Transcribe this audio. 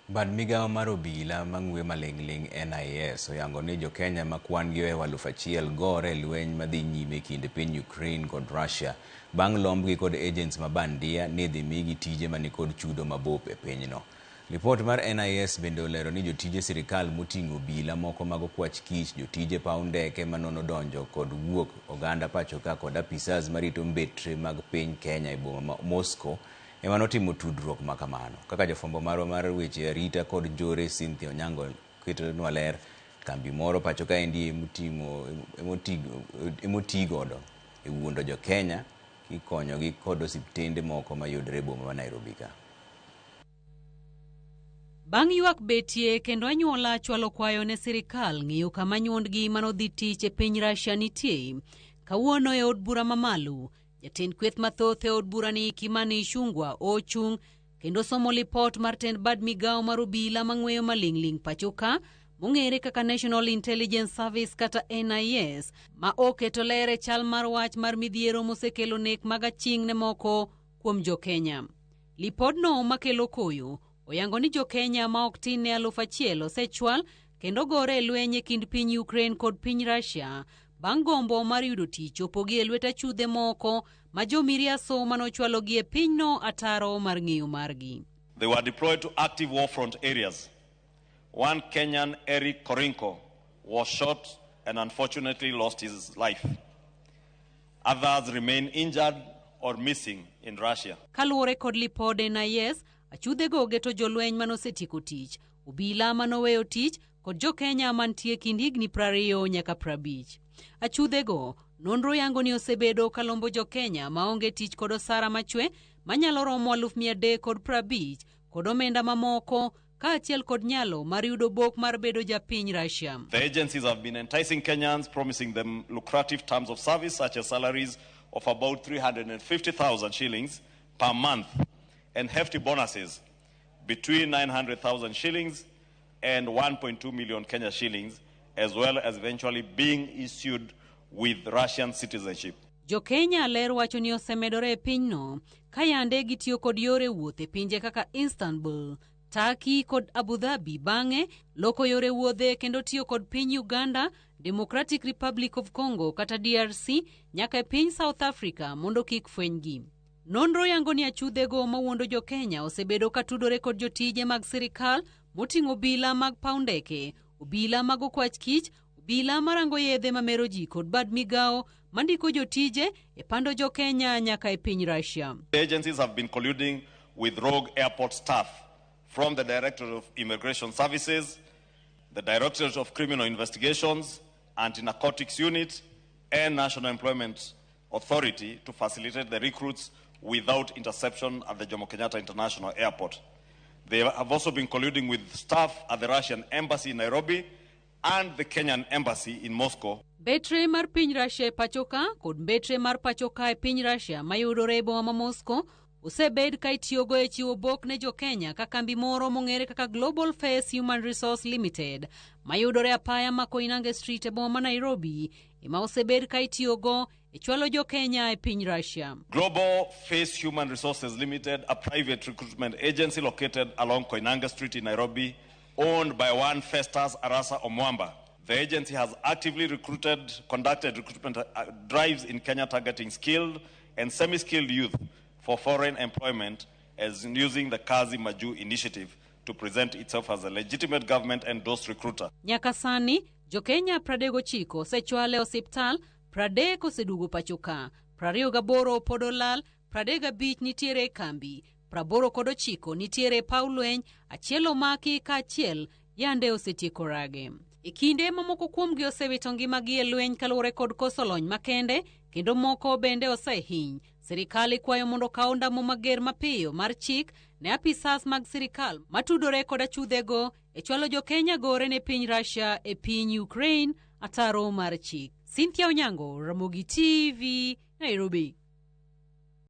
Bad migao mar obila mang'we maling'ling' NIS oyango ni jokenya ma kwan gi ohewo 1000 gore e lweny madhi nyime kind piny Ukraine kod Russia bang' lombgi kod agents ma bandia ni idhi migi tije manikod chudo mabup e pinyno. Lipot mar NIS bende olero ni jotije sirikal moting'o obila moko mag okwach kich, jotije paw ndeke manono donjo kod wuok oganda pachoka kod apisas marito mbetre mag piny Kenya e boma ma Moscow ema notimo tudruok ma kamano. Kaka jafwambo marwa mar weche arita kod njore Cynthia Onyango ketonwa ler, kambi moro pacho kaendi emoti godo e wuondo jo Kenya kikonyogi kod osiptende moko mayudore e boma ma Nairobi ka. Bang' ywak betie kendo anyuola chwalo kwayo ne sirikal ng'iyo kama nyuondgi manodhi tich e piny Russia nitie. Kawuono e od bura mamalo, jatend kweth mathoth e od burani Kimani Ichung'wah ochung' kendo somo lipot mar tend bad migawo mar obila mang'weyo maling'ling' pachoka mong'ere kaka National Intelligence Service kata NIS ma oketo ler e chal mar wach mar midhiero mosekelo nek mag aching' ne moko kuom jo-Kenya. Lipodno makelo koyo oyango ni jo-Kenya ma ok tin ne 1000 osechwal kendo gore e lweny e kind piny Ukraine kod piny Russia bang' gombo mar yudo tich chopogi e lwet achudhe moko ma jomiriaso manochwalogi e pinyno ataro mar ng'eyo margi. They were deployed to active war front areas. One Kenyan, Eric Korinko, was shot and unfortunately lost his life. Others remain injured or missing in Russia. Kaluwore kod lipod NIS, achudhego geto jolweny manosetieko tich, obila manoweyo tich kod jo-Kenya mantie kind higni 20 nyaka 50. Achudhego nonro yango ni osebedo kalombo jo-Kenya maonge tich kod osara machwe manyalo romo 350,000 kod omenda mamoko kaachiel kod nyalo mar yudo bok mar bedo japiny Russia. The agencies have been enticing Kenyans, promising them lucrative terms of service such as salaries of about 350,000 shillings per month and hefty bonuses between 900,000 shillings and 1.2 million Kenya shillings, as well as eventually being issued with Russian citizenship. Jo-Kenya ler wacho ni osemedore e pinyno ka yande gitiyo kod yore wuoth e pinje kaka Istanbul, Turkey kod Abu Dhabi bang'e loko yore wuodhe kendo tiyo kod piny Uganda, Democratic Republic of Congo kata DRC nyaka e piny South Africa mondo kik fwenygi. Nonro yango ni achudhego mawuondo jo-Kenya osebedo ka tudore kod jotije mag sirikal moting'o obila mag paw ndeke, obila mag okwach kich, obila marango yedhe mamero ji kod bad migawo mandiko jotije e pando jo-Kenya nyaka e piny Russia. The agencies have been colluding with rogue airport staff from the Directorate of Immigration Services, the Directorate of Criminal Investigations, Anti-Narcotics Unit, and National Employment Authority to facilitate the recruits without interception at the Jomo Kenyatta International Airport. They have also been colluding with staff at the Russian Embassy in Nairobi and the Kenyan Embassy in Moscow. Mbetre mar piny Russia e pachoka kod mbetre mar pachoka e piny Russia mayudore e boma ma Moscow osebed ka itiyogo e chiwo bok ne jo-Kenya ka kambi moro mong'ere kaka Global Face Human Resource Limited mayudore apaya ma Koinange Street e boma ma Nairobi ema osebed ka itiyogo e chwalo jo-Kenya e piny Russia. Global Face Human Resources Limited, a private recruitment agency located along Koinange Street in Nairobi, owned by one Festus Arasa Omwamba. The agency has actively conducted recruitment drives in Kenya targeting skilled and semi-skilled youth for foreign employment as using the Kazi Maju initiative to present itself as a legitimate government-endorsed recruiter. Nyaka sani, jo-Kenya 39 osechwal e osiptal, 30 oseduogo pachoka, 28 pod olal, 35 nitiere e kambi, 89 nitiere e paw lweny, achiel omaki kaachiel yande osetieko rage. E kinde ma moko kuomgi osewito ngimagi e lweny kaluwore kod koso lony makende kendo moko bende osehiny. Sirikal ikwayo mondo okaw ondamo mager mapiyo mar chik ne apisas mag sirikal matudore kod achudhego e chwalo jo-Kenya gore ne piny Russia e piny Ukraine ataro mar chik. Cynthia Onyango, Ramogi TV, Nairobi.